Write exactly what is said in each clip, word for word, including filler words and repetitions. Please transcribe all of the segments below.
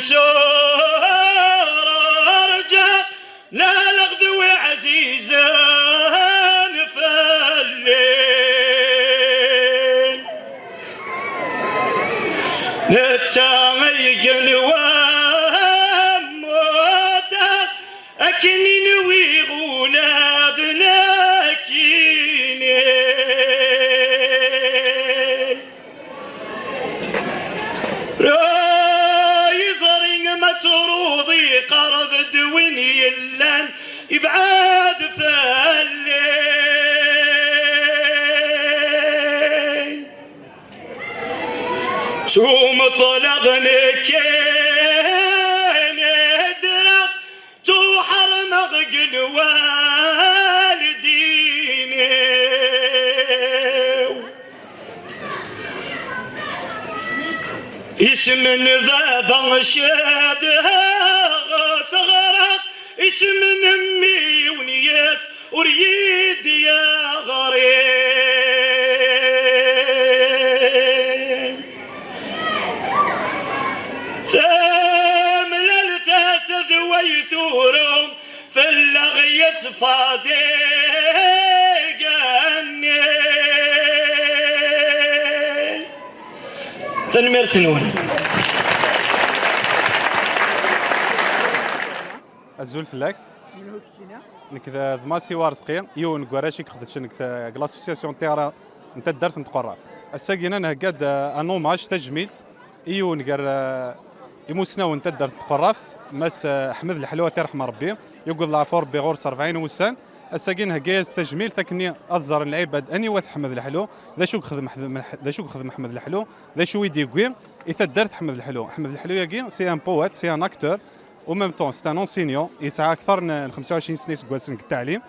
Zurarǧa, la leɣdew ɛzizen fell-i. Netta ay igenwan mmuta, akken i nwiɣ ula d nekkini. Ur yeẓri ma ttruḍ iqerreb-d win yellan ibɛed fell-i. Ttumeṭleɣ nekkini ddreɣ, ttuḥermeɣ deg lwaldin-iw. Isem n baba cedheɣ s ɣreɣ, isem n mmi-w n yes ur yi-d-yeɣri. Tamlalt-as d way turum, fell-aɣ yeṣfa-d igenni. Tanemmirt-nwen. Azul fell-ak. Nekk d, d Masi Warezqi, yiwen n warrac i ixedcen deg t-, deg l'association Tiɣra n taddart n Tqerraft. Ass-agi-a nhegga-d, eh, un hommage, tajmilt, i yiwen gar, eh, imusnawen n taddart n Tqerraft, Mass, eh, Ḥmed Leḥlu, ad t-iṛḥem Ṛebbi, yuged leɛfu Ṛebbi ɣur-s rebɛin wussan. Ass-agi nhegga-yas tajmilt akken ad ẓren lɛibad aniwa-t Ḥmed Leḥlu, d acu i yexdem Ḥed-, d acu i yexdem Ḥmed Leḥlu, d acu i d-yewwi i taddart Ḥmed Leḥlu. Ḥmed Leḥlu-agi, c'est un poète, c'est un acteur, au même temps, c'est un enseignant, yesɛa akteṛ n, n xemsa u ɛecrin sna iseggasen deg ttaɛlim.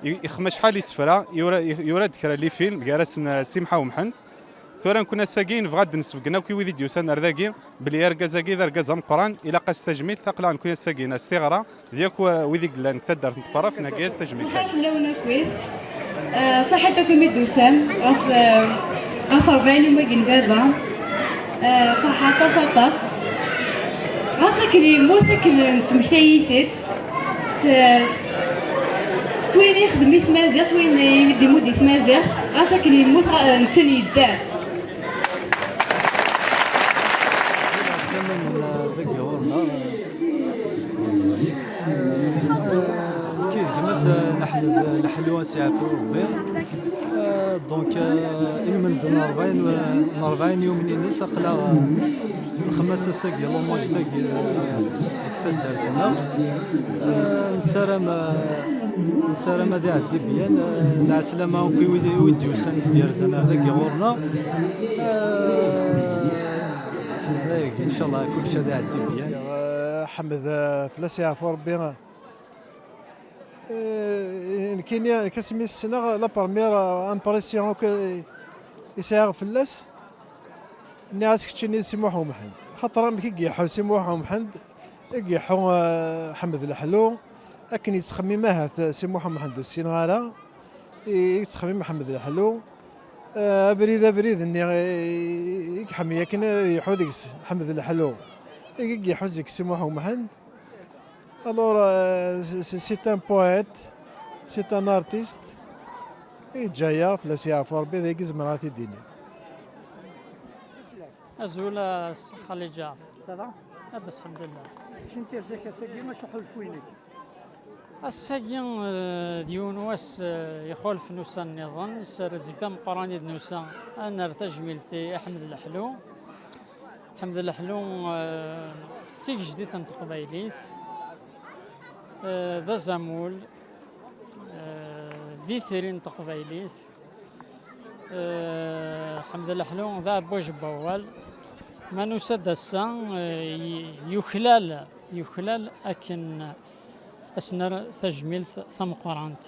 I-, ixdem acḥal isefra, yura, yura-d kra n lifilm, gar-asen, eh, Simḥa Umḥend. Tura nekkni ass-agi nebɣa ad d-nesbeggen akk i wid i d-yusan ar dagi, belli argaz-agi d argaz ameqqran, ilaq-as tajmilt, aql-aɣ nekkni ass-agi s tiɣra, d yakk, eh, wid i yellan deg taddart n Tqerraft, nhegga-yas tajmilt. Ṣaḥit fell-awen akkit. Eh, ṣaḥit akk imi d-tusam ɣef, eh, ɣef rebɛin n wagi n baba. Eh, ferḥeɣ aṭas, aṭas. Ɣas akken yemmut, akken nettmektay-it-id. S, s, s wayen yexdem i tmaziɣt, s wayen i d-imudd i tmaziɣt, ɣas akken yemmut, ɣa-, netta yedder. Aslama n dagi ɣur-neɣ. Nekk d gma-s, eh, Ḥmed Leḥlu, ad s-yeɛfu Rebbi. Eh, donc, eh, ilmend n rebɛin, n rebɛin yumnin-is, aql-aɣ, eh, nxemmem-as ass-agi, l'hommage dagi, eh, deg taddart-nneɣ. Eh, nessaram, eh, nessaram ad iɛeddi byan, eh, lɛeslama akk i wid, i wid d-yusan, d-yerzan ar dagi ɣur-neɣ. Eh, eh, inchallah, kullec ad iɛeddi byan. Eh, Ḥmed, eh, fell-as yeɛfu Rebbi. Eh, nekkini, nekk asmi ssneɣ la première, eh, impression akk i, i sɛiɣ fell-as, nniɣ-as keččini d Si Muḥ Umḥend. Xaṭer amek i iḥu Si Muḥ Umḥend, i iḥu, eh, Ḥmed Leḥlu, akken yettxemmim ahat Si Muḥ Umḥend ur ssineɣ ara, i, i yettxemmim Ḥmed Leḥlu. Eh, abrid, abrid-nni i, i iḥemmel akken ad iḥu deg-s Ḥmed Leḥlu, i, i iḥu deg Si Muḥ Umḥend. Alors, euh, c'est, c'est un poète, c'est un artiste. Yeǧǧa-yaɣ, fell-as yeɛfu Rebbi, d ayen i zemreɣ ad t-id-iniɣ. Azul a Xali Ǧaɛfeṛ. Ça va? Labas, ḥemdullah. Acu n tirza-k ass-agi, acu n uḥulfu-inek? Ass-agi, eh, d yiwen wass, eh, ixulfen ussan nniḍen, s rrezg d ameqqran i d-nusa ad nerr tajmilt i Ḥmed Leḥlu. Ḥmed Leḥlu, eh, d tigejdit n teqbaylit, eh, d azamul, eh, d itri n teqbaylit. Eh, Ḥmed Leḥlu d aɛebbwaj n wawal. Ma nusa-d ass-a, eh, y-, yuklal, yuklal akken ad s-nerr tajmilt tameqqrant.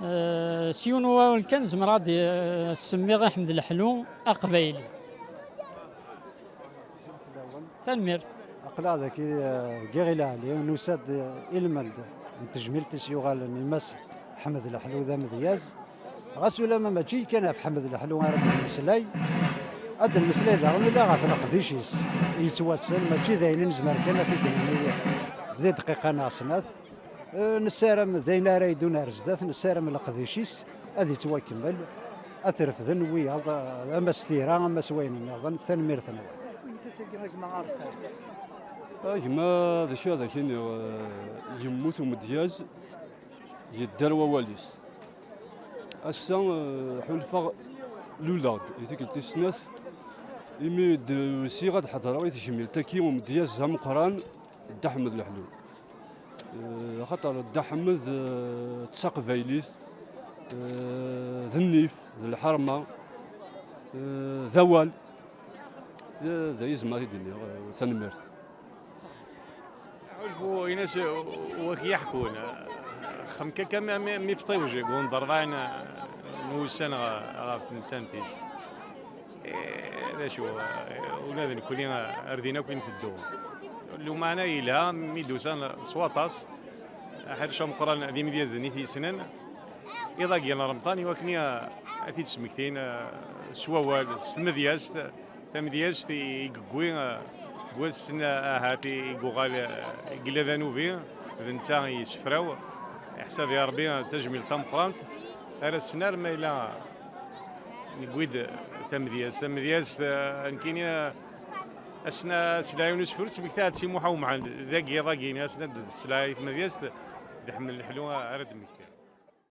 Eh, s yiwen n wawal kan, zemreɣ ad, eh, semmiɣ i Ḥmed Leḥlu aqbayli. Tanemmirt. Aql-aɣ dagi, eh, deg Iɣil Ɛli, nusa-d, eh, ilmend n tejmilt i s-yuɣalen i Mass Ḥmed Leḥlu d amedyaz. Ɣas ulamma mačči kan ɣef Ḥmed Leḥlu ara d-nemmeslay, Ad d-nemmeslay daɣen ula ɣef leqdic-is yettwassen, mačči d ayen i nezmer kan ad t-id-nini di dqiqa neɣ snat. Eh, nessaram d ayen ara yeddun ar zdat, nessaram leqdic-is ad yettwakemmel, ad t-refden wiyaḍ, eh, ama s tira, ama s wayen nniḍen. Tanemmirt-nwen. Amek ass-agi a gma Arfan? A gma, d acu ad ak-iniɣ, eh, yemmut umedyaz, yedder wawal-is. Ass-a, eh, ḥulfaɣ luleɣ-d i tikkelt tis snat, imi d-usiɣ ad ḥeḍreɣ i tejmilt-agi umedyaz ameqqran Dda Ḥmed Leḥlu. Eh, axaṭer Dda Ḥmed, eh, d taqbaylit, eh, d nnif, d lḥerma, eh, d awal. D d ayen i zemreɣ ad d-iniɣ, eh, tanemmirt. Ḥulfu-ines wak yaḥkun. Xam kaka mi, mi, mi fṭiwj gun d rebɛin n wussan ɣ-, ɣef temsant-is. Eh, d acu, eh, ula d nekkni ar din akk i nteddu. Lumeɛna yelha mi d-usan s waṭas, aḥric ameqqran d imedyazen i t-yessnen. Iḍ-agi n Remḍan i wakken i, ad t-id-smektin, eh, s wawal, s tmedyazt, tamedyazt i, i yewwi, eh, deg wass-n, eh, ahat i, i yuɣal, eh, i yella d anubi, d netta i yessefraw. Iḥsab i Ṛebbi tajmilt tameqqrant, ar ass-n arma yella newwi-d tamedyazt. Tamedyazt, eh, nekkini, eh, ass-n, eh, s lɛayun usefru, ttmektaɣ-d si Muḥ Umɛend, dagi iḍ-agi, ass-n ad d-tesla i tmedyazt, d Ḥmed Leḥlu ara d-tmekker.